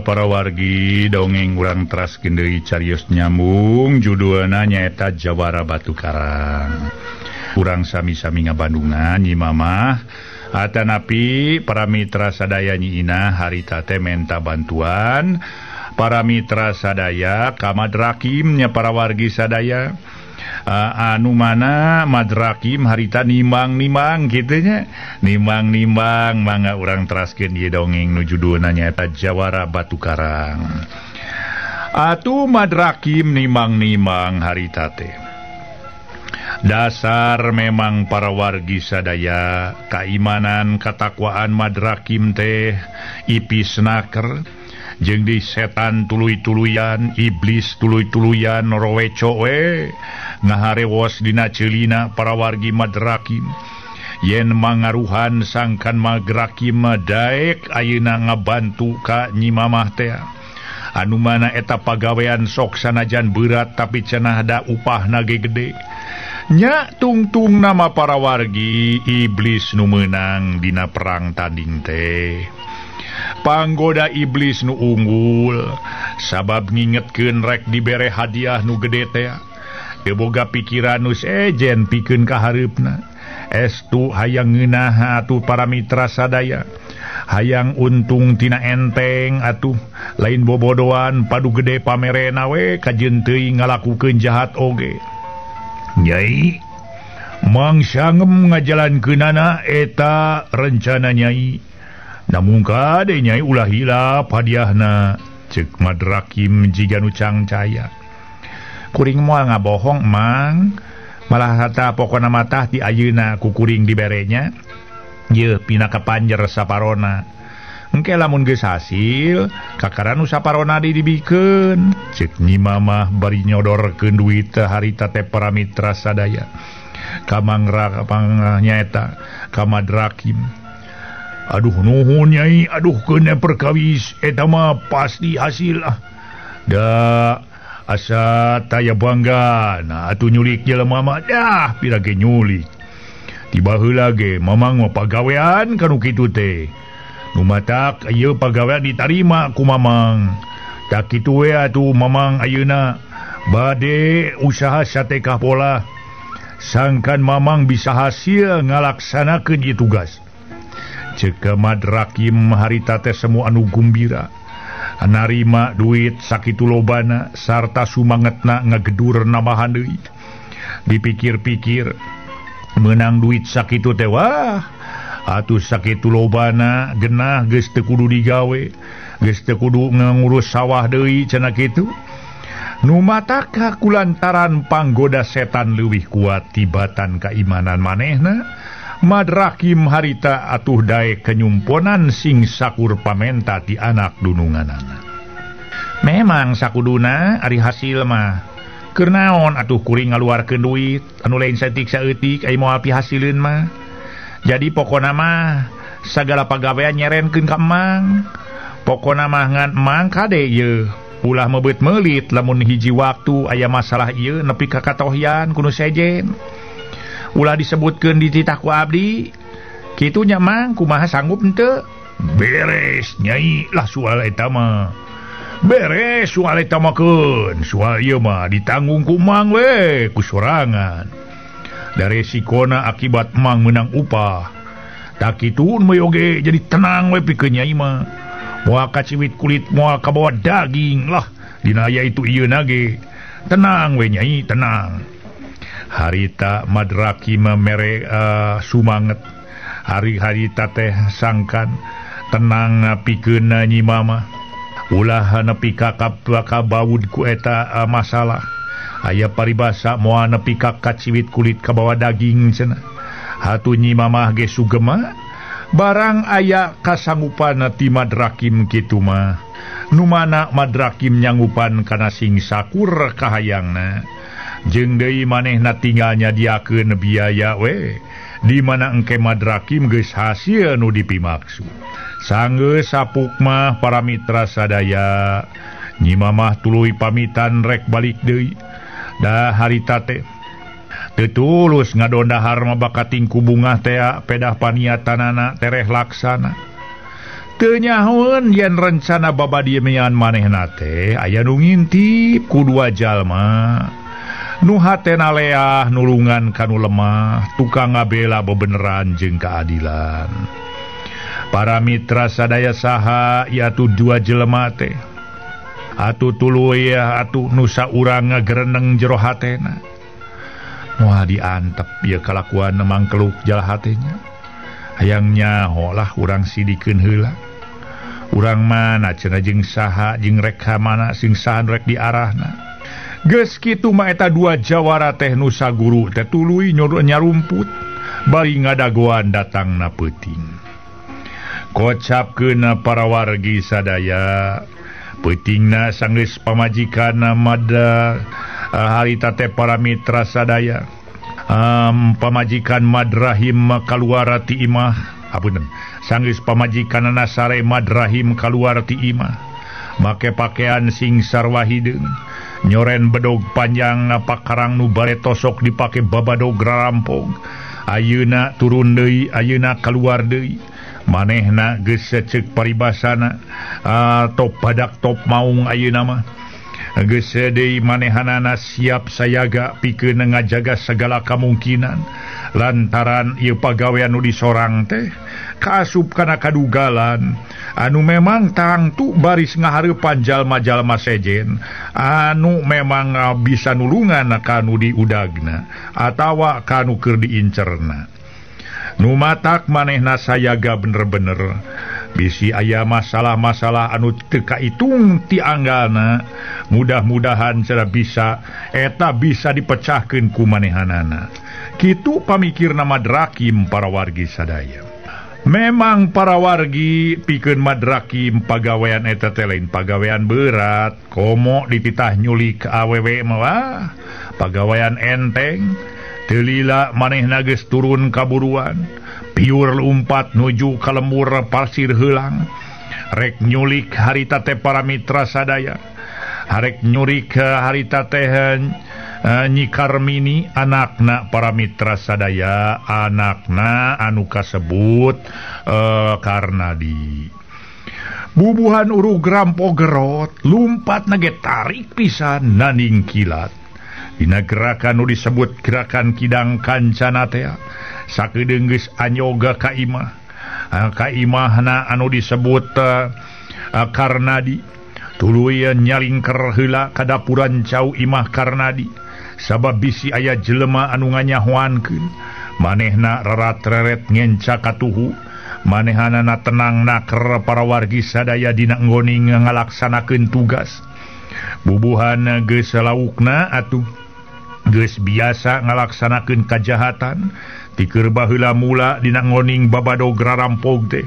Mangga para wargi dongeng urang teraskeun deui carios nyambung judulna nyaeta Jawara Batu Karang. Urang sami-sami ngabandungan Nyi Mamah atanapi para mitra sadaya Nyi Inah harita teh menta bantuan para mitra sadaya ka Madrakim nya para wargi sadaya. Anu mana Madrakim harita nimbang-nimbang kitu nya nimbang-nimbang mangga urang teraskeun ieu dongeng nu judulna nyaeta Jawara Batu Karang. Atuh Madrakim nimbang-nimbang harita teh dasar memang para wargi sadaya kaimanan katakwaan Madrakim teh ipis naker jeung di setan tuluy-tuluyan iblis tuluy-tuluyan roweco we ngaharewos dina ceulina para wargi Madrakim yen mangaruhan sangkan Madrakim daek ayeuna ngabantu ka Nyi Mamah teh anu mana eta pagawean sok sanajan berat tapi cenah da upahna ge gede nya tungtung nama para wargi iblis nu meunang dina perang tanding teh. Panggoda iblis nu unggul sabab ngingetkeun rek dibere hadiah nu gede teh teu boga pikiran nu sejen pikeun ka hareupna estu hayang ngeunah atuh para mitra sadaya hayang untung tina enteng atuh lain bobodoan padu gede pamerena we kajeun teuing ngalakukeun jahat oge. Nyai Mang sangem ngajalankeunana eta rencana nyai. Namun kade nyai ulah hilap hadiahna cek Madrakim jiga nu cangcaya. Kuring moal ngabohong Mang, malah hata pokona matah di ayeuna ku kuring diberenya. Yeuh pina kapanjer saparona. Engke lamun geus hasil, kakara nu saparona di dibikeun. Cek Nyi Mamah bari nyodorkeun duit harita teh para mitra sadaya. Ka mangra nyaeta ka Madrakim. Aduh nuhun nyai, aduh keun perkawis eta mah pasti hasil ah. Da asa taya bangga, nah atuh nyulik jelema mah dah pira ge nyulik. Tiba heula ge mamang mah pagawean kanu kitu teh. Nu matak ieu pagawean ditarima ku mamang. Tak kitu we atuh mamang ayeuna bade usaha satekah pola. Sangkan mamang bisa hasil ngalaksanakeun ieu tugas. Cek Madrakim harita teh semua anu gumbira narima duit sakitu lobana sarta sumangetna ngagedur nambahan deui. Dipikir-pikir menang duit sakitu teh wah atuh sakitu lobana genah geus teu kudu digawe geus teu kudu ngurus sawah deui cenah kitu. Nu mataka kulantaran panggoda setan leuwih kuat tibatan kaimanan manehna. Madrakim harita atuh daek kenyumponan sing sakur pamenta ti anak dununganana. Memang sakuduna ari hasil mah. Keur naon atuh kuring ngaluarkeun duit anu lain saeutik saeutik ai moal pihasileun mah. Jadi pokona mah sagala pagawean nyerenkeun ka emang. Pokona mah ngan emang kade ieu ulah mebeut meulit lamun hiji waktu aya masalah ieu nepi ka katohyan kudu sejen. Ulah disebutkeun di titah ku abdi kitu nya Mang kumaha sanggup henteu beres nyai lah soal eta mah beres soal eta mah keun soal ieu mah ditanggung ku Mang we ku sorangan da resikona akibat Mang meunang upah tak kitu we oge jadi tenang we pikeun nyai mah moal kaciwit kulit moal kabawa daging lah dina aya itu ieu na ge tenang we nyai tenang. Harita Madrakim mere sumanget hari-harita teh sangkan tenang pikeun Nyi Mamah ulah nepi ka kabaud ku eta masalah aya paribasa moal nepi ka kaciwit kulit kabawa daging cenah hatu Nyi Mamah ge sugema barang aya kasanggupan ti Madrakim kitu mah nu mana Madrakim nyanggupan kana sing sakur kahayangna jeung deui manehna tinggal nyadiakeun biaya we di mana engke Madrakim geus hasil nu dipimaksud. Sanggeus sapuk mah para mitra sadaya Nyi Mamah tuluy pamitan rek balik deui. Da harita teh teu tulus ngadondahar mah bakating ku bungah tea pedah paniatanana tereh laksana. Teu nyahoeun yen rencana babadiemean manehna teh aya nu ngintip ku dua jalma. Nu hatena leah nulungan kanu lemah, tukang ngabela bebeneran jeung keadilan. Para mitra sadaya saha yaitu dua jelema teh. Atuh tuluy atuh nu saurang ngagereneng jero hatena. Moal diantep ieu kalakuan mangkeluk jala hatenya. Hayang nyaho lah urang sidikeun heula. Urang mana cenah jeung saha jeung rek ka mana sing saha rek diarahna. Geus kitu mah eta dua jawara teh nu saguru teh tuluy nyarumput bari ngadagoan datangna peuting. Kocapkeun para wargi sadaya peutingna sanggeus pamajikanna mada harita teh para mitra sadaya. Pamajikan Madrahim kaluar ti imah, apunten, sanggeus pamajikanna sare Madrahim kaluar ti imah, make pakaian sing sarwa hideung, nyoren bedog panjang pakarang nu bare tosok dipake babadog rarampog. Ayeuna turun deui, ayeuna kaluar deui. Manehna geus seceuk paribasana, top badak top maung ayeuna mah. Geus deui manehanana siap sayaga pikeun ngajaga segala kamungkinan lantaran ieu pagawean nu disorang teh kaasup kana kadugalan anu memang tangtu baris ngahareupan jalma-jalma sejen anu memang bisa nulungan kanu diudagna atawa kanu keur diincerna. Nu matak manehna sayaga bener-bener bisi aya masalah-masalah anu teu kaitung ti anggalna, mudah-mudahan cara bisa eta bisa dipecahkeun ku manehanana. Kitu pamikirna Madrakim para wargi sadaya. Memang para wargi pikeun Madrakim pagawean eta teh lain pagawean berat, komo dititah nyulik awewe mah pagawean enteng. Teu lila manehna geus turun kaburuan, piur lumpat nuju ka lembur pasir heulang. Rek nyulik harita teh para mitra sadaya, harek nyurik harita teh Nyi Karmini anakna para mitra sadaya, anakna anu kasebut Karnadi. Bubuhan urug rampok gerot lumpat nage tarik pisan naning kilat. Dina gerakan nu disebut gerakan kidang kancana teh sakedeung geus anyoga ka imah. Ka imahna anu disebut Karnadi. Tuluy nyalingker heula ka dapuran cau imah Karnadi. Sabab bisi aya jelema anu nganyahoankeun. Manehna rarat-reret ngenca katuhu. Manehanana tenang naker para wargi sadaya dina nggoning ngalaksanakeun tugas. Bubuhan geus laukna atuh geus biasa ngalaksanakeun kajahatan tikeur baheula mula dina ngoning babadog rarampog teh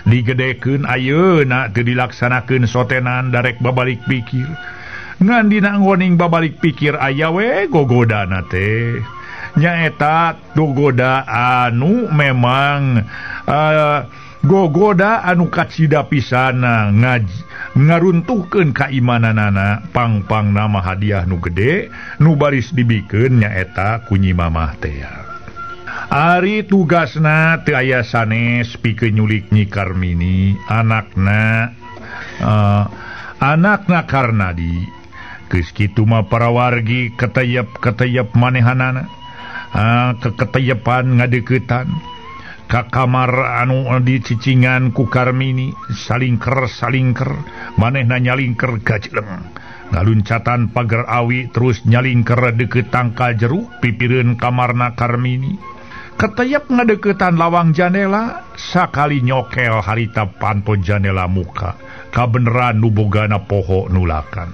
digedekeun ayeuna teu dilaksanakeun sotenan darek babalik pikir ngan dina ngoning babalik pikir aya we gogodana teh nyaeta gogoda anu memang gogoda anu kacida pisana ngaruntuhkeun kaimananana pang-pang nama hadiah nu gede nu baris dibikeun nyaeta ku Nyi Mamah teh. Ari tugasna teu aya sanes pikeun nyulik Nyi Karmini anakna anakna Karnadi. Geus kitu mah para wargi keteyep-keteyep manehanana, keketeyepan ngadeuketan ka kamar anu dicicingan ku Karmini, salingker-salingker manehna nyalingker gajleng ngaluncatan pagar awi terus nyalingker deukeut tangkal jeruk pipireun kamarna Karmini. Keteyep ngadeuketan lawang janela sakali nyokel harita panto janela muka kabeneran nu bogana poho nulakan.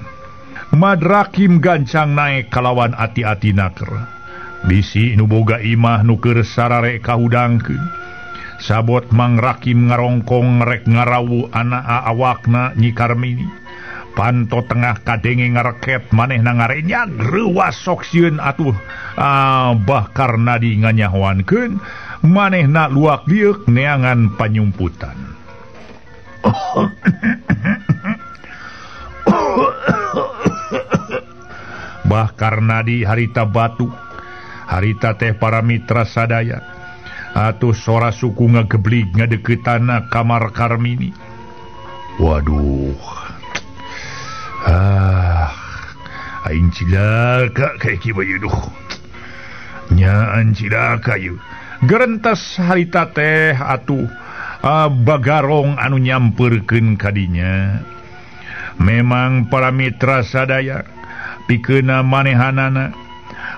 Madrakim gancang naek kalawan ati-ati naker. Bisi nu boga imah nu keur sarare kahudangkeun. Sabot Mang Rakim ngarongkong rek ngarawu anak awakna Nyi Karmini. Panto tengah kadenge ngareket manehna ngarenyag reuwas sok sieun atuh Bah Karnadi nganyahoankeun manehna luak lieuk neangan panyumputan. Bah Karnadi harita batu, harita teh para mitra sadaya. Atuh sora suku ngageblig ngadeukeutanna kamar Karmini. Waduh. Aing cilaka kayak kieu bae duh. Nyaan cilaka ieu. Gerentes harita teh atuh bagarong anu nyampeurkeun kadinya. Memang para mitra sadaya pikeuna manehanana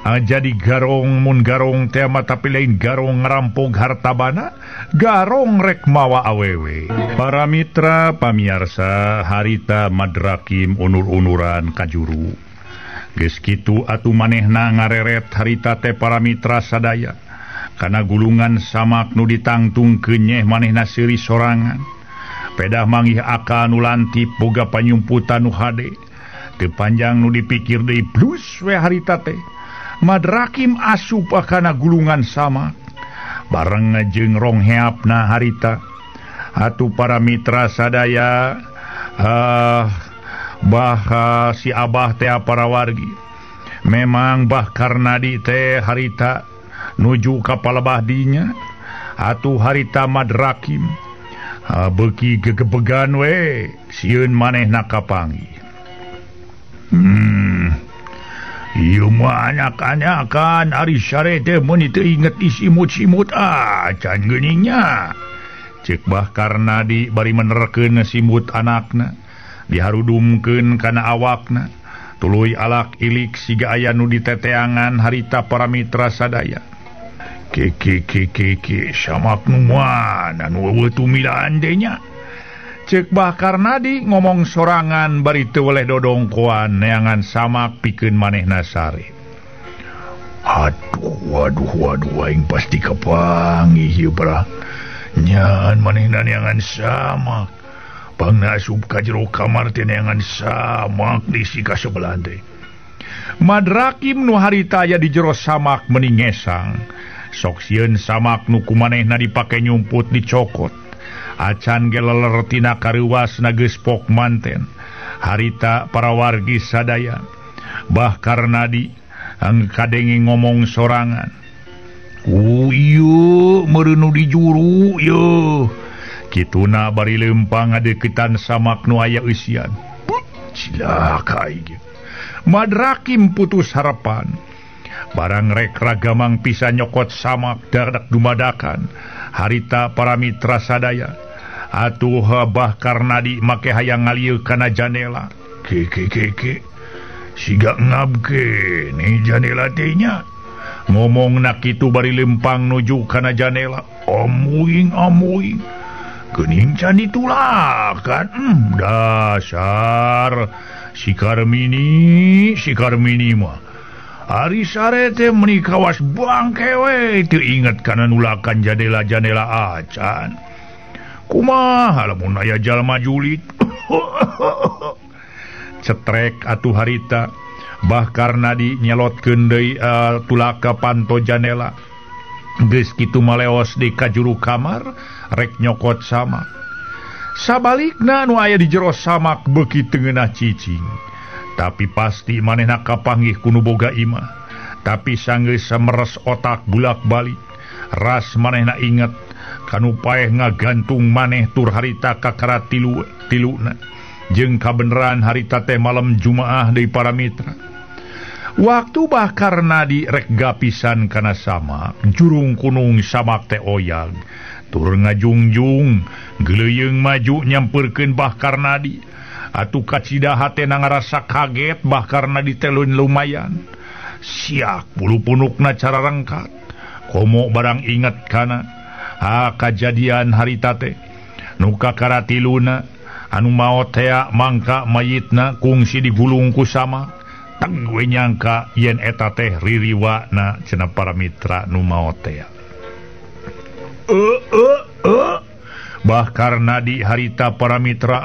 jadi garong mun garong teh mah tapi lain garong ngerampok hartabana, garong rek mawa awewe. Para mitra pamiarsa harita Madrakim unur-unuran kajuru. Geus kitu atuh manehna ngareret harita teh para mitra sadaya. Kana gulungan samak nu ditangtungkeun nyeh manehna seuri sorangan. Pedah manggih akal nu lantip boga panyumputan nu hade. Teu panjang nu dipikir deui plus we harita teh. Madrakim asup kana gulungan samak bareng jeung rong heapna harita. Atuh para mitra sadaya bah si abah teh para wargi. Memang bah Karnadi teh harita nuju ka palebah dinya. Atuh harita Madrakim beuki gegebegan we sieun manehna kapanggih. Ieu mah anak-anakan ari sare teh mun teu inget isimut-simut acan geuning nya. Ceuk Bah Karnadi bari menerkeun simut anakna, diharudumkeun kana awakna. Tuluy alak ilik siga aya nu diteteangan harita para mitra sadaya. Ke ke ke ke ke samak nu mana nu eueuh tumilaan deui nya. Ceuk Bah Karnadi ngomong sorangan bari teu weleh dodongkoan neangan samak pikeun manehna sare. Aduh waduh waduh aing pasti kapanggih ieu parah. Nyaan manehna neangan samak. Pangna asup ka jero kamar teh neangan samak di sika sebelah teh. Madrakim nu harita aya di jero samak meuni ngesang. Sok sieun samak nu ku manehna dipake nyumput dicokot. Acan geleler tina kareuwas na geus pok manten. Harita para wargi sadaya. Bah Karnadi kadenge ngomong sorangan. Ieu meureun nu di juru ieu. Kituna bari leumpang ngadeukeutan samak nu aya eusian. Cilaka ieu. Madrakim putus harapan. Barang rek ragamang pisan nyokot samak dadak dumadakan. Harita para mitra sadaya. Atuh Bah Karnadi make hayang ngalieu kana janela. Ke ke ke ke. Siga ngabke ni janela teh nya. Ngomongna kitu bari lempang nuju kana janela. Amuing amuing. Geuning can ditulakan. Dasar si Karmini, si Karmini mah. Ari sare teh meuni kawas bangke we teu inget kana nulakan janela-janela acan. Kumaha lamun aya jalma julit. Cetrek atuh harita Bah Karnadi nyelotkeun deui tulaka panto janela. Geus kitu maleos di kajuru kamar rek nyokot samak. Sabalikna nu aya di jero samak beuki teu ngeunah cicing. Tapi pasti manehna kapanggih ku nu boga imah. Tapi sanggeus meres otak bulak-balik. Ras manehna inget kanu paeh ngagantung maneh tur harita kakara tilu tiluna. Jeung kabeneran harita teh malam Jumaah deui para mitra. Waktu Bah Karnadi rek gapisan kana samak, jurung kunung samak teh oyag. Tur ngajungjung, geleuyeng maju nyampeurkeun Bah Karnadi. Atuh kacida hatena ngarasa kaget Bah Karnadi teh lumayan. Siak bulu punukna cara rengkat. Komo barang inget kana kajadian harita teh. Nu kakara tiluna anu maot tea mangka mayitna kungsi digulung ku samak. Teng we nyangka yen eta teh ririwana cenah para mitra nu maot tea. Bah Karnadi harita para mitra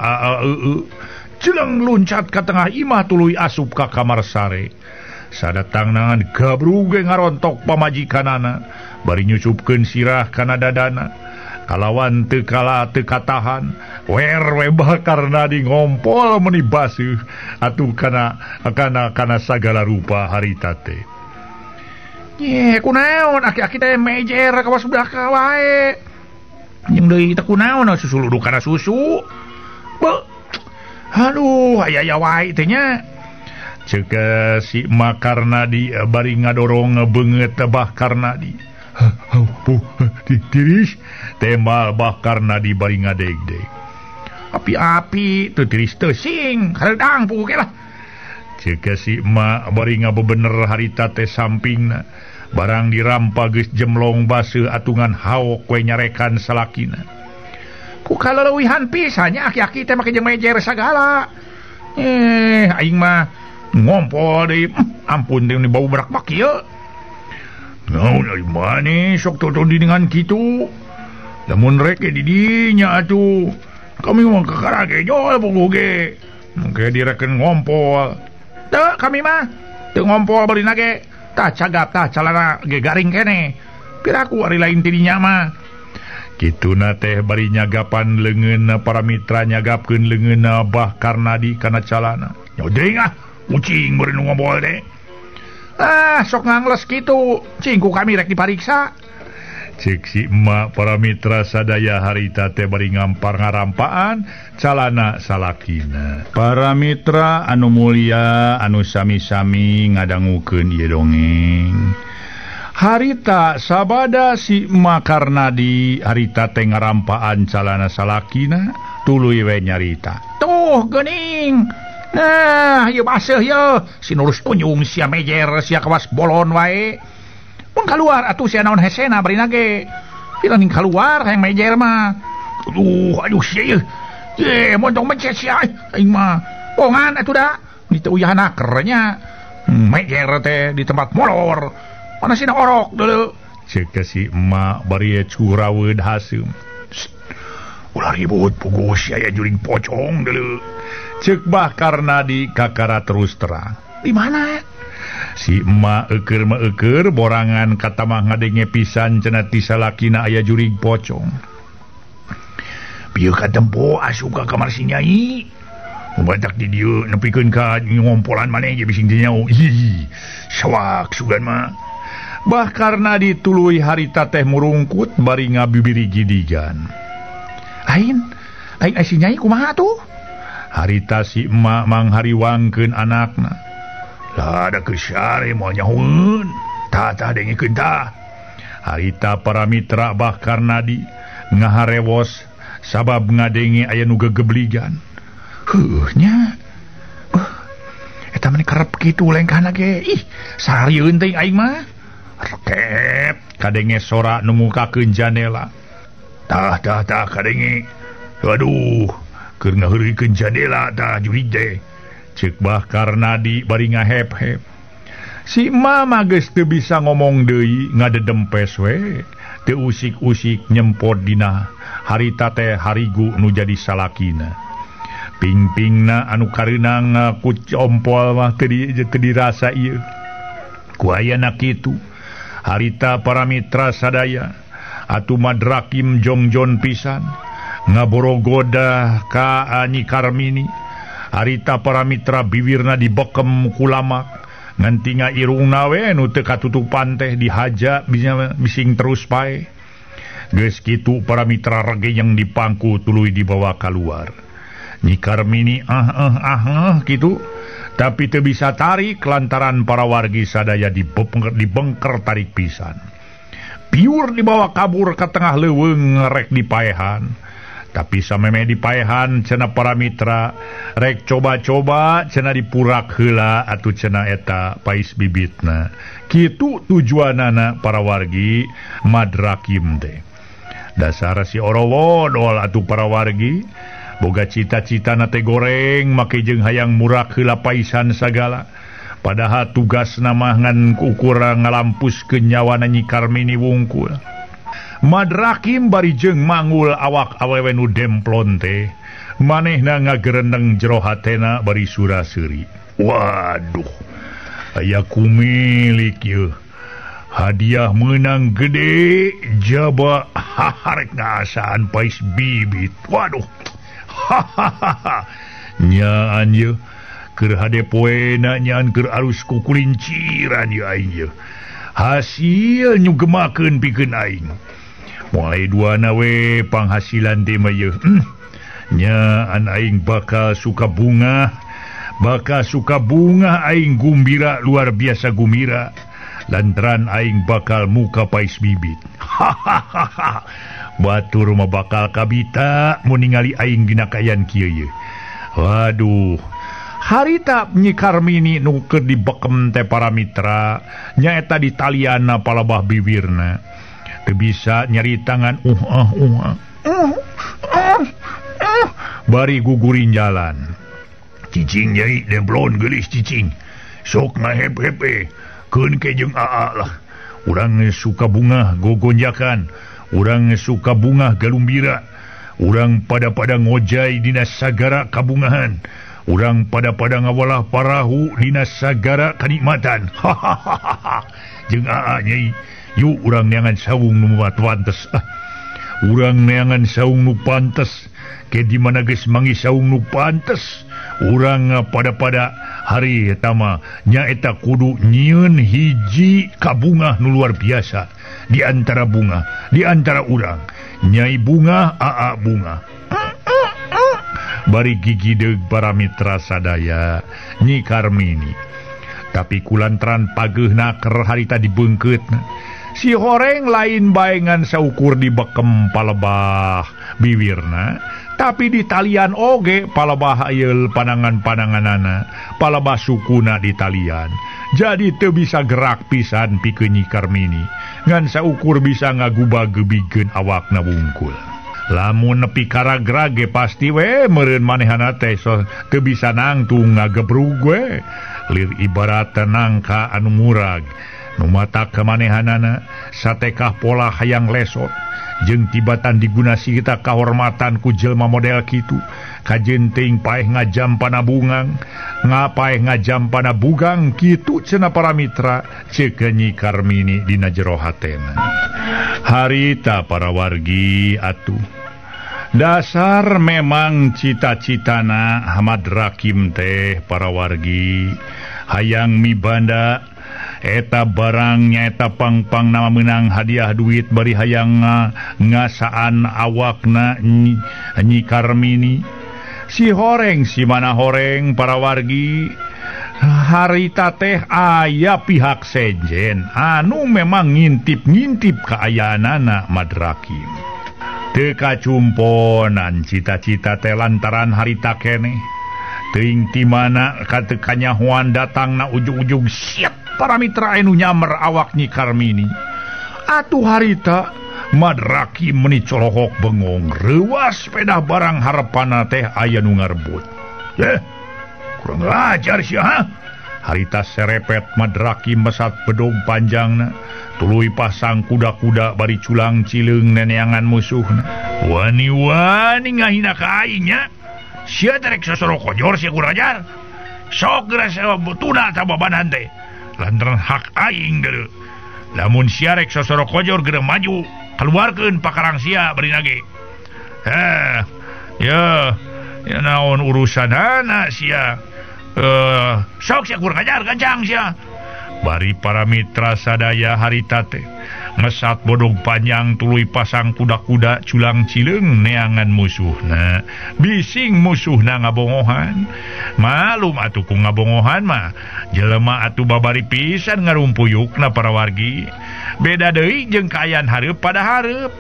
jeleng luncat ka tengah imah tuluy asup ka kamar sare. Sadatang nangan gabruge ngarontok pamajikanana bari nyucupkeun sirah kana dadana. Kalawan teu kala teu katahan wer we Bah Karnadi ngompol meuni baseuh atuh kana kana kana sagala rupa harita teh. Ye kunaon aki-aki teh mejer kawas belaka wae. Jeung deui teh kunaon susu ludu kana susu. Beuh. Aduh aya aya wae teh nya. Ceuk si Emak Karnadi bari ngadorong beungeut Bah Karnadi. Tiris tembal Bah Karnadi bari ngadegdeg. Api-api teu tiris teu sing hareudang puguh ge lah. Ceuk si emak bari ngabebener harita teh sampingna. Barang dirampa geus jemlong baseuh atungan haok we nyarekan salakina. Ku kaleuwihan pisan nya aki-aki teh make jeung mejer sagala. Aing mah ngompol deui, ampun teh bau berak bak ieu. Naon ari maneh sok tutudingan kitu. Lamun rek ge di dinya atuh. Kami mah kakara ge jol puguh ge. Mungkin direken ngompol. Teu kami mah teu ngompol balina ge. Tah cagap tah calana ge garing keneh. Piraku ari lain ti dinya mah. Kituna teh bari nyagapan leungeunna para mitra nyagapkeun leungeunna Bah Karnadi kana calana. Nyodeng ah, kucing bari nu ngompol teh. Ah, sok ngangles kitu. Cing ku kami rek dipariksa. Cek si emak para mitra sadaya harita teh bari ngampar ngarampaan calana salakina. Para mitra anu mulia anu sami-sami ngadangukeun ieu dongeng. Harita sabada si emak Karnadi harita teh ngarampaan calana salakina tuluy we nyarita. Tuh geuning. Nah, ieu baseuh ieu. Si nurus tunjung sia mejer sia kawas bolon wae. Mun kaluar atuh sia naon hesena barina ge. Pira ning kaluar hayang mejer mah. Aduh, aduh sia ieu. Ye, montong mencet sia aing mah. Bongan atuh da. Di teu uyahan akernya. Mejer teh di tempat molor. Mana sina orok deuleu. Ceuk si emak bari curaweud haseum. Ulah ribut puguh sia aya juring pocong deuleu. Ceuk Bah Karnadi kakara terus terang. Di mana? Si emak eukeur mah eukeur borangan katamah ngadenge pisan cenah ti salakina aya jurig pocong. Bieu katempo asup ka kamar si nyai. Batak di dieu nepikeun ka ngompolan maneh ge bising teu nyaho. Ih, sawak sugan mah. Bah Karnadi tuluy harita teh murungkut bari ngabibiri gidigan. Lain, lain ai si nyai kumaha tuh? Harita si emak manghariwangkeun anakna. Lah ada kesare moal nyahoeun. Tah tah dengekeun tah. Harita para mitra Bah Karnadi ngaharewos sabab ngadenge aya nu gegebligan. Heuh nya. Eta mah kerep kitu lengkahna ge. Ih, sarieun teh aing mah. Rekep kadenge sora nu mukakeun janela. Tah tah tah kadenge. Aduh, keur ngaheurikeun jandela tah jurig teh. Ceuk Bah Karnadi bari ngahep-hep. Si mama geus teu bisa ngomong deui ngadedempes we. Teu usik-usik nyempot dina harita teh harigu nu jadi salakina. Ping-pingna anu kareunang ku compol mah teu dirasa ieu. Ku ayana kitu harita para mitra sadaya atuh madrakim jongjon pisan ngaborogoda ka Nyi Karmini. Harita para mitra biwirna dibekem ku lamak nganti irungna we nu teu katutupan teh dihaja bising terus pae. Geus kitu para mitra rege yang dipangku tuluy dibawa kaluar. Nyi Karmini ah ah ah ah kitu tapi teu bisa tarik lantaran para wargi sadaya dibengker tarik pisan. Piur dibawa kabur ka tengah leuweung rek dipaehan. Tapi sameme dipaehan cenah para mitra rek coba-coba cenah dipurak heula atuh cenah eta pais bibitna. Kitu tujuanana para wargi madrakim teh. Dasar si orowodol atuh para wargi boga cita-citana teh goreng make jeung hayang murak heula paisan sagala. Padahal tugasna mah ngan ukur ngalampuskeun nyawana Nyi Karmini wungkul. Madrakim bari jeung mangul awak awewe nu demplon teh manehna ngagerendeng jero hatena bari sura-seuri. Waduh, aya kumilik ieu hadiah meunang gede jaba harek ngasaan pais bibit. Waduh, hahaha nyaan ieu keur hade poena nyaan keur alus kukulinciran ieu aing ieu. Hasil nyugemakeun pikeun aing. Mulai dua nawe panghasilan teh mah ieu. Nyaan aing bakal suka bunga, bakal suka bunga aing gumbira luar biasa gumira lantaran aing bakal muka pais bibit. Hahaha. Batur mah bakal kabita mun ningali aing dina kaayaan kieu ye. Waduh. Harita Nyi Karmini nu keur dibekem teh para mitra nyaeta di taliana palebah bibirna. Teu bisa nyeri tangan ah ah. Bari gugurin jalan. Cicing nyai deblon geulis cicing. Sok ngahep-hepe keun ke jeung aa lah. Urang suka bunga gogonjakan, urang suka bunga galumbira, urang pada-pada ngojay dina sagara kabungahan, urang pada-pada ngawalah parahu dina sagara kanikmatan. Hahaha. Jeung aa nyai, yuk urang neangan sawung nu pantes. Urang neangan saung nu pantes. Ke di mana geus manggih saung nu pantes, urang pada-pada hari eta mah nyaeta kudu nyieun hiji kabungah nu luar biasa di antara bunga, di antara urang. Nyai bunga, aa bunga. Bari gigideug para mitra sadaya Nyi Karmini. Tapi kulantaran pageuhna keur harita dibeungkeutna, si horeng lain baengan saukur dibekem palebah biwirna, tapi di talian oge palebah ayeul panangan-pananganana, palebah sukuna di talian. Jadi teu bisa gerak pisan pikeun Nyi Karmini, ngan saukur bisa ngagubah-gebigeun awakna wungkul. Lamun nepi karagrage pasti we meureun manehana teh so teu bisa nangtung ngagebrug we. Lir ibarat nangka anu murag nu mata kemanehanana satekah pola hayang lesot jeung tibatan digunasi kita kahormatan ku jelma model kitu kajen teuing paeh ngajampana bungang ngapaeh ngajampana bugang kitu cenah para mitra ceuk Nyi Karmini dina jero hatena. Harita para wargi atuh dasar memang cita-citana Ahmad Rakim teh para wargi hayang mibanda eta barang nyaeta pangpang nama menang hadiah duit bari hayang ngasaan awakna Nyi Karmini. Si horeng si mana horeng para wargi harita teh aya pihak sejen anu memang ngintip-ngintip kaayaanana Madrakim. Teu kacumponan cita-cita teh lantaran harita keneh teuing ti mana kateu kanyahoan datangna ujug-ujug siap para mitra anu nyamer awak Nyi Karmini. Atuh harita Madraki meni corohok bengong reuas pedah barang harepana teh aya nu ngarebut. Kurang ajar sia ha? Harita serepet Madraki mesat bedog panjangna tuluy pasang kuda-kuda bari culang cileung neneangan musuhna. Wani-wani ngahina ka aing nya. Sia terek sosoro kojor sia kurang ajar. Sok geura tuna tababanan teh. Lantaran hak aing geuleuh. Lamun sia rek sosoro kojor geura maju, keluarkeun pakarang sia bari nage. Ya, ya naon urusanana sia. Sok sia kurang ajar gancang sia. Bari para mitra sadaya harita teh ngesat bodog panjang tuluy pasang kuda-kuda culang cileung neangan musuhna. Bising musuhna ngabongohan. Malum atuh ku ngabongohan mah jelema atuh babari pisan ngarumpuyukna para wargi. Beda deui jeung kaayaan hareup pada hareup.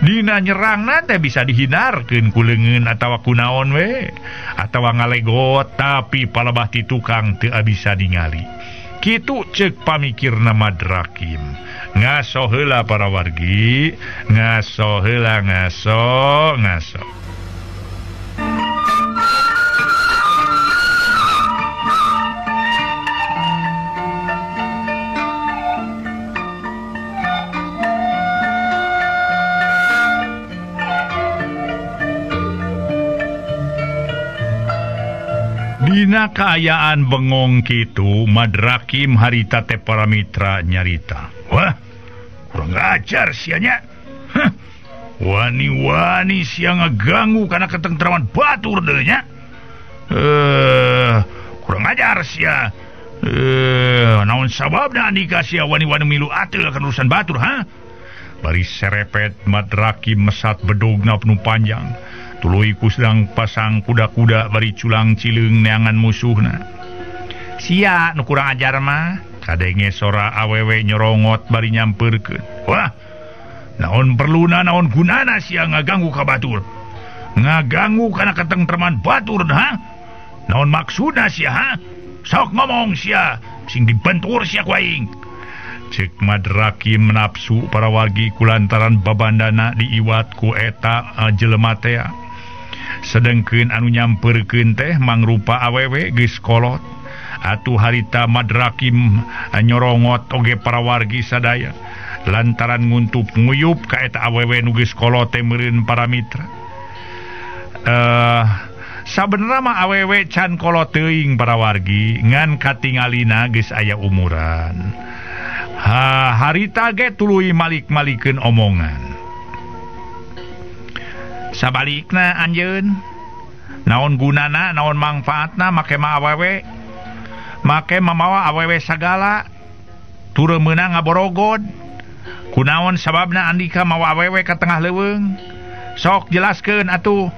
Dina nyerangna teh bisa dihindarkeun ku leungeun atawa ku naon we atawa ngalegot, tapi palebah ti tukang teu bisa ningali. Kitu cek pamikirna Madrakim. Ngaso heula para wargi, ngaso heula ngaso, ngaso. Dina kaayaan bengong kitu Madrakim harita teh para mitra nyarita. Wah, kurang ajar sianya. Hah, wani-wani sia ngaganggu kana ketentraman batur deui nya. Kurang ajar sia. Naon sababna andika sia wani-wani milu ateul kana urusan batur, ha? Bari serepet Madrakim mesat bedogna penuh panjang. Tuluy ku sedang pasang kuda-kuda bari culang cileung neangan musuhna. Sia nu kurang ajar mah, kadenge sora awewe nyorongot bari nyampeurkeun. Wah, naon perluna naon gunana sia ngaganggu ka batur? Ngaganggu kana katengtreman batur ha? Naon maksudna sia ha? Sok ngomong sia, sing dibentur sia ku aing. Cek Madrakim nafsu para wargi kulantaran babandana diiwat ku eta jelema teh. Sedengkeun anu nyampeurkeun teh mangrupa awewe geus kolot. Atuh harita Madrakim nyorongot oge para wargi sadaya lantaran nguntup nguyup ka eta awewe nu geus kolot teh meureun para mitra. Sabenerna mah awewe can kolot teuing para wargi ngan katingalina geus aya umuran. Ha harita ge tuluy malik-malikeun omongan. Sabalikna anjeun naon gunana naon mangfaatna make ma awewe make mamawa awewe sagala tureu meunang ngaborogod kunaon sababna andika mawa awewe ka tengah leuweung sok jelaskeun atuh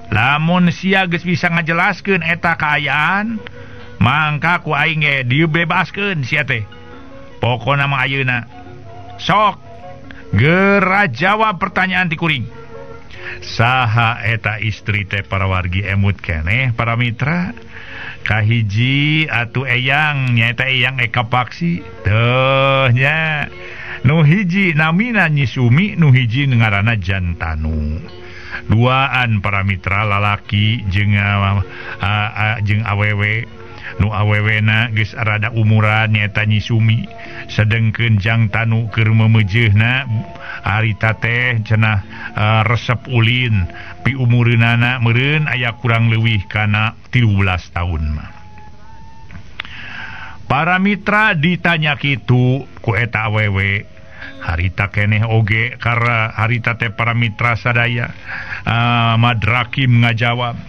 lamun sia geus bisa ngajelaskeun eta kaayaan mangka ku aing ge dibebaskeun sia teh pokona mah ayeuna sok geura jawab pertanyaan ti kuring. Saha eta istri teh para wargi emut keneh para mitra kahiji atuh eyang nyaeta Eyang Eka Paksi teuh nya nu hiji namina Nyi Sumi nu hiji ngaranna Jantanu duaan para mitra lalaki jeung jeung awewe nu awewena geus rada umuran nyaeta Nyi Sumi sedengkeun Jantanu keur memeujeuhna harita teh cenah resep ulin piumureunana meureun aya kurang leuwih kana 13 tahun mah. Para mitra ditanya kitu ku eta awewe harita keneh oge karena harita teh para mitra sadaya Madrakim ngajawab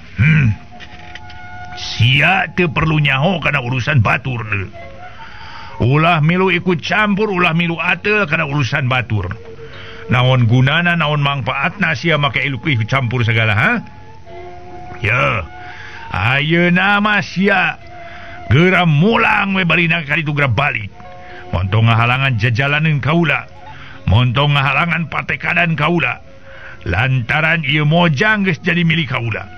sia teu perlu nyaho kana urusan batur deui. Ulah milu ikut campur ulah milu ateul kana urusan batur. Naon gunana naon mangfaatna sia make ikut campur segala ha? Ya. Ayeuna mah sia geura mulang we balina ka ditu geura balik. Montong ngahalangan jajalaneun kaula. Montong ngahalangan patekadan kaula. Lantaran ieu mojang geus jadi milik kaula.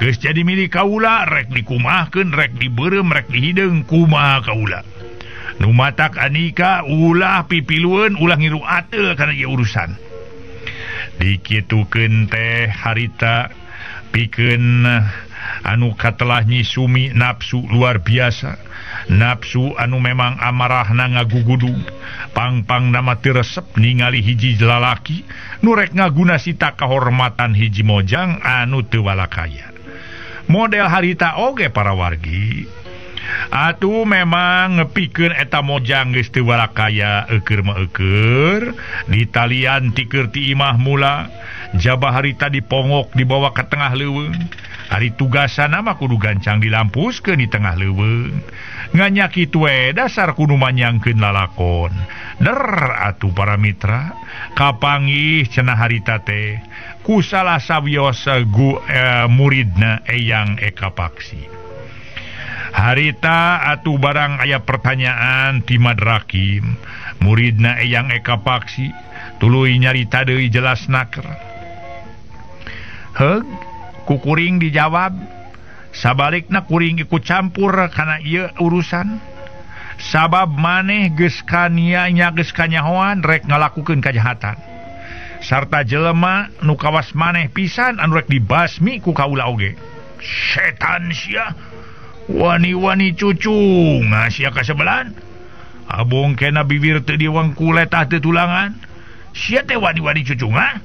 Geus jadi milik kaula rek dikumahkeun rek dibeureum rek dihideung kumaha kaula. Nu matak anika ulah pipilueun ulah ngiru ateul kana ieu urusan. Dikitukeun teh harita pikeun anu katelah Nyi Sumi nafsu luar biasa. Nafsu anu memang amarahna ngagugudug. Pangpang nama teu resep ningali hiji lalaki nu rek ngaguna sita kahormatan hiji mojang anu teu walakaya. Model harita oge para wargi. Atuh memang ngepikeun eta mojang geus teu walakaya eukeur mah eukeur ditalian tikeur ti imah mula jaba harita dipongok dibawa ke tengah leuweung. Ari tugasana mah kudu gancang dilampuskeun di tengah leuweung. Nganya kitu we dasar kudu manyangkeun lalakon. Der atuh para mitra kapanggih cenah harita teh ku salah sawios muridna Eyang Eka Paksi. Harita atuh barang aya pertanyaan ti Madrakim muridna Eyang Eka Paksi tuluy nyarita deui jelas naker. Heug kukuring dijawab sabalikna kuring ikut campur kana ieu urusan sabab maneh geus kania nya geus kanyahoan rek ngalakukeun kajahatan sarta jelema nu kawas maneh pisan anu rek dibasmi ku kaula oge. Setan sia wani-wani cucu ngasia kasebelan abong kena bibir teu diwangku letah teu tulangan sia teh wani-wani cucu ha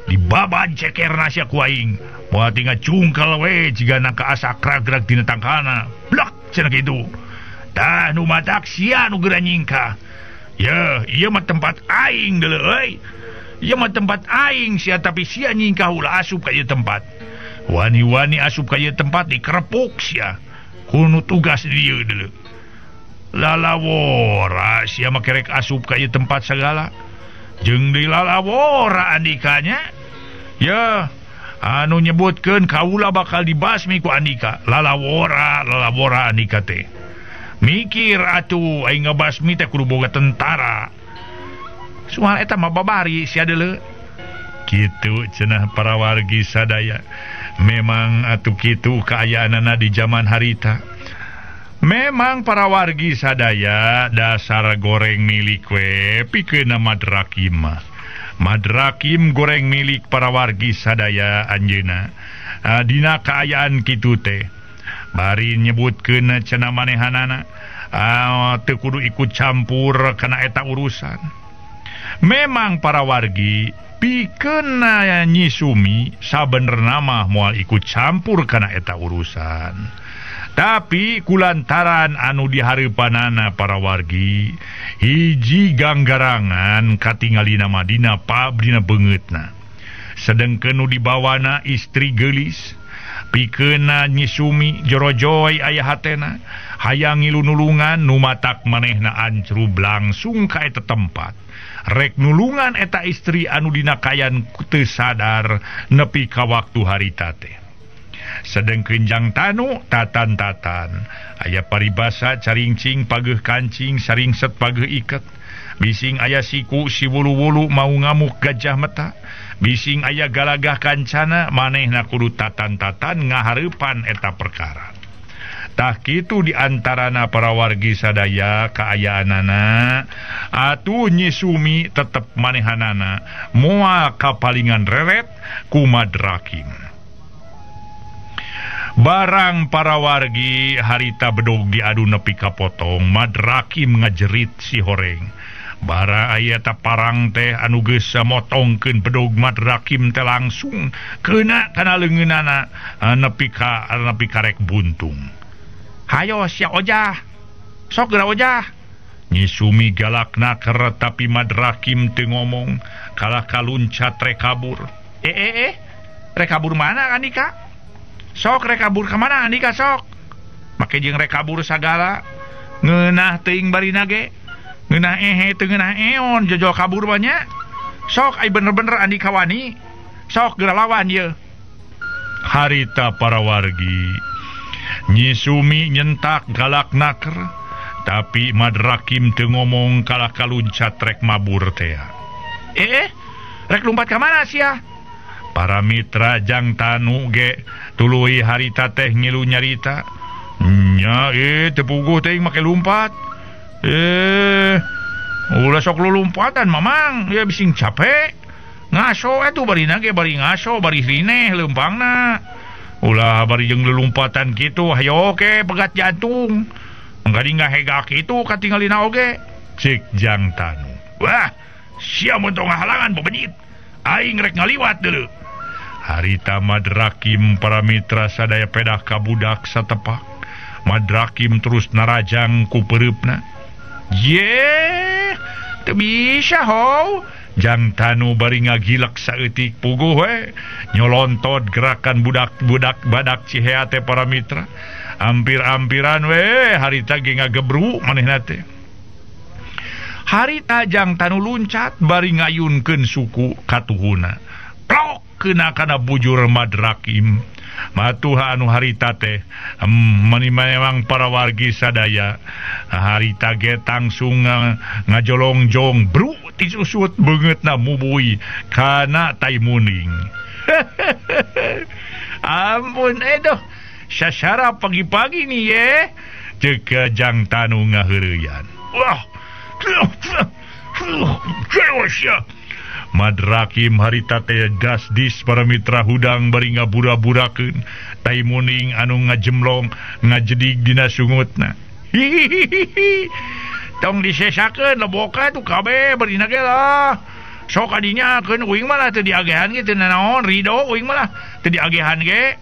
dibaban cekerna sia ku aing moal tinggal cungkal we jigana kaasa kragrag dina tangkana blak cenah kitu tah nu matak sia nu geura nyingkah ye ieu mah tempat aing deuleu euy ieu mah tempat aing sia tapi sia nyingkah ulah asup ka ieu tempat wani-wani asup ka ieu tempat dikerepuk sia kunu tugas dieu deuleu lalawora sia mah kerek asup ka ieu tempat sagala jeung di lalawora andikanya ya Anu nyebutkeun kaula bakal dibasmi ku Andika. Lalawora lalawora Andika teh. Mikir atuh aing ngabasmi teh kudu boga tentara. Soal eta mah babari sia deuleu. Kitu cenah para wargi sadaya. Memang atuh kitu kaayaanana di zaman harita. Memang para wargi sadaya dasar goreng milik we pikeun Madrakim mah. Madrakim goreng milik para wargi sadaya anjeunna. Dina kaayaan kitu teh. Bari nyebutkeun cenah manehanana teu kudu ikut campur kana eta urusan. Memang para wargi pikeun Nyi Sumi sabenerna mah moal ikut campur kana eta urusan. Tapi kulantaran anu dihareupanana para wargi hiji ganggarangan katingalina mah dina dina beungeutna. Sedengkeun nu dibawana istri geulis pikeunna Nyi Sumi jorojoy aya hatena hayang ngilu nulungan nu matak manehna ancrub langsung ka eta tempat. Rek nulungan eta istri anu dina kayan teu sadar nepi ka waktu harita teh. Sedengkeun Jang Tanu tatan-tatan aya paribasa caringcing pageuh kancing saringset pageuh iket. Bising aya siku si wulu-wulu mau ngamuk gajah meta. Bising aya galagah kancana manehna kudu tatan-tatan ngahareupan eta perkara. Tah kitu diantarana para wargi sadaya kaayaanana atuh Nyi Sumi tetep manehanana moal kapalingan reret ku Madrakim. Barang para wargi harita bedog diadu nepi ka potong Madrakim ngajerit si horeng. Bara aya ta parang teh anu geus motongkeun bedog Madrakim teh langsung keuna kana leungeunana nepi ka nepi karek buntung. Hayo sia ojah. Sok geura ojah. Nyi Sumi galak naker tapi Madrakim teu ngomong kalah kaluncat rek kabur. Rek kabur mana Andika? Sok rek kabur ka mana Andika sok? Make jeung rek kabur sagala. Ngeunah teuing barina ge. Ngeunah ehe teu ngeunah eon jojol kabur banyak. Sok ai bener-bener Andika wani. Sok geura lawan ieu. Harita para wargi Nyi Sumi nyentak galak naker tapi Madrakim teu ngomong kalah kaluncat rek mabur teh. Rek lumpat ka mana sia? Para mitra Jang Tanu ge tuluy harita teh ngilu nyarita. Nya teu puguh teuing make lumpat. Ulah sok lulumpatan mamang, ya bising capek. Ngaso atuh barina ge bari ngaso bari rineh leumpangna. Ulah bari jeung lelumpatan kitu, hayo oke pegat jantung. Enggali ngahegak kitu katingalina oge. Cek Jang Tanu. Wah, sia mun tong ngahalangan bebenyit. Aing rek ngaliwat deuleu. Harita Madrakim para mitra sadaya pedah ka budak satepak. Madrakim terus narajang ku peureupna. Ye, teu bisa how. Jang Tanu bari ngagilek saeutik puguh we nyolontot gerakan budak-budak badak Cihea teh para mitra. Ampir-ampiran we harita ge ngagebru manehna teh. Harita Jang Tanu luncat bari ngayunkeun suku katuhuna. Plok kena kana bujur Madrakim. Matuha anu harita teh memang para wargi sadaya harita ge langsung ngajolongjong bru tisusut beungeutna mubui kana tai muning. Ampun edoh sasara pagi-pagi nih ye ceuk Jang Tanu ngaheureuyan. Wah, Madrakim harita teh dasdis para mitra hudang bari ngabura-burakeun tai muning anu ngajemlong ngajedig dina sungutna. Hihihi. Tong disesakeun leboka tuh kabeh barina ge lah. Sok adinya keun uing mah lah teu diagehan ge teu nanaon rido uing mah lah teu diagehan ge.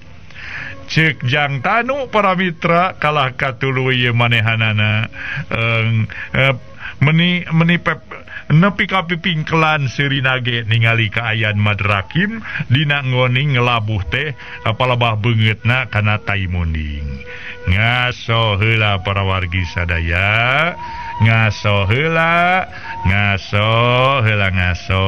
Cek Jang Tanu para mitra kalah katuluy ieu manehanana meni meni pep nepi ka pipingkelan seurinage ningali kaayaan Madrakim dina ngoning ngelabuh teh palebah beungeutna kana tai munding. Ngaso heula para wargi sadaya, ngaso heula, ngaso heula ngaso.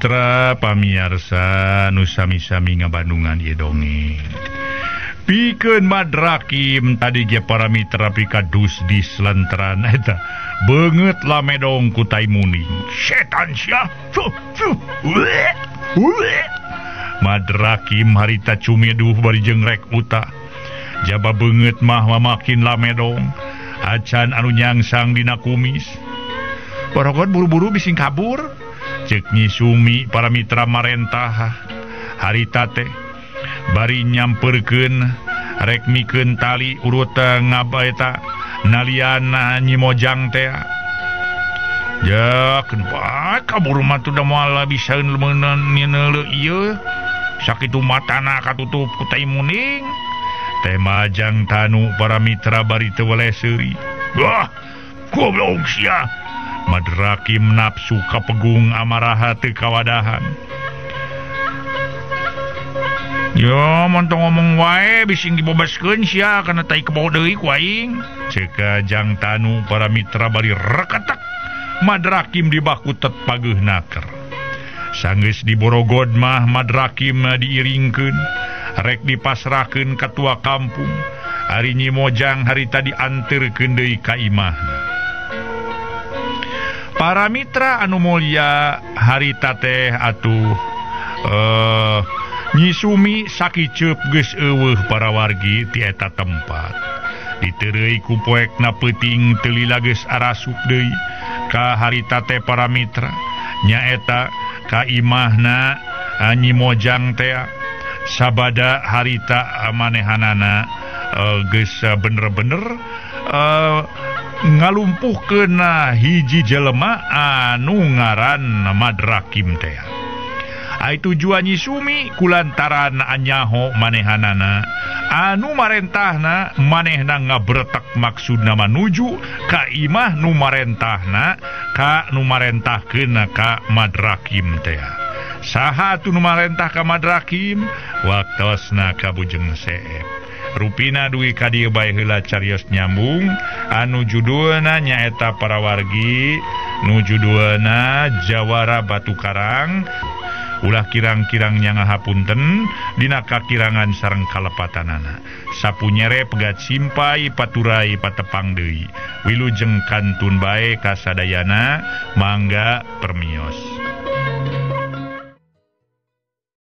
mitra pamiarsa nu sami-sami ngabandungan ieu dongeng. Pikeun Madrakim tadi ge para mitra pikadus di selenteran eta beungeut lamedong ku tai muning. Setan sia. Madrakim harita cumiduh bari jeung rek utah. Jaba beungeut mah mamakin lamedong. Acan anu nyangsang dina kumis. Borogot buru-buru bising kabur. Cek Nyi Sumi para mitra marentah harita teh bari nyamperkeun rek mikeun tali urut ngaba eta naliana Nyi Mojang teh. Ja keun bae kabur mah teu da moal bisa meunang nyeuneu ieu sakitu matana katutup ku tai muning. Teh Majang Tanu para mitra bari teu weleh seuri. Wah, goblok sia. Madrakim nafsu kapegung amaraha teu kawadahan. Yo, montong ngomong wae bising dibobaskeun sia kana tai kebo deui ku aing. Ceuk Jang Tanu para mitra bari reketek. Madrakim dibakutet pageuh naker. Sanggeus diborogod mah Madrakim diiringkeun, rek dipasrahkeun ka tua kampung. Ari Nyi Mojang harita dianterkeun deui ka imahna. Para mitra anu mulya harita teh atuh Nyi Sumi sakiceup geus eueuh para wargi ti eta tempat. Diteureuy ku poekna peuting teu lila geus arasup deui ka harita teh para mitra. Nyaeta ka imahna Nyi Mojang teh sabada harita manehanana geus bener-bener ngalumpuhkeun hiji jelema anu ngaran Madrakim teh. Ai tujuan Nyi Sumi kulantaran anyaho manehanana anu marentahna manehna ngabretek maksudna manuju ka imah nu marentahna ka nu marentahkeun ka Madrakim teh. Saha atuh nu marentah ka Madrakim? Waktosna ka Bujeng Seep. Rupina dugi ka dieu bae heula carios nyambung anu judulna nyaeta para wargi nu judulna Jawara Batu Karang. Ulah kirang-kirang nya ngahapunten dina kakirangan sareng kalepatanana. Sapunyere pegat simpai paturai patepang deui. Wilujeng kantun bae kasadayana mangga permios.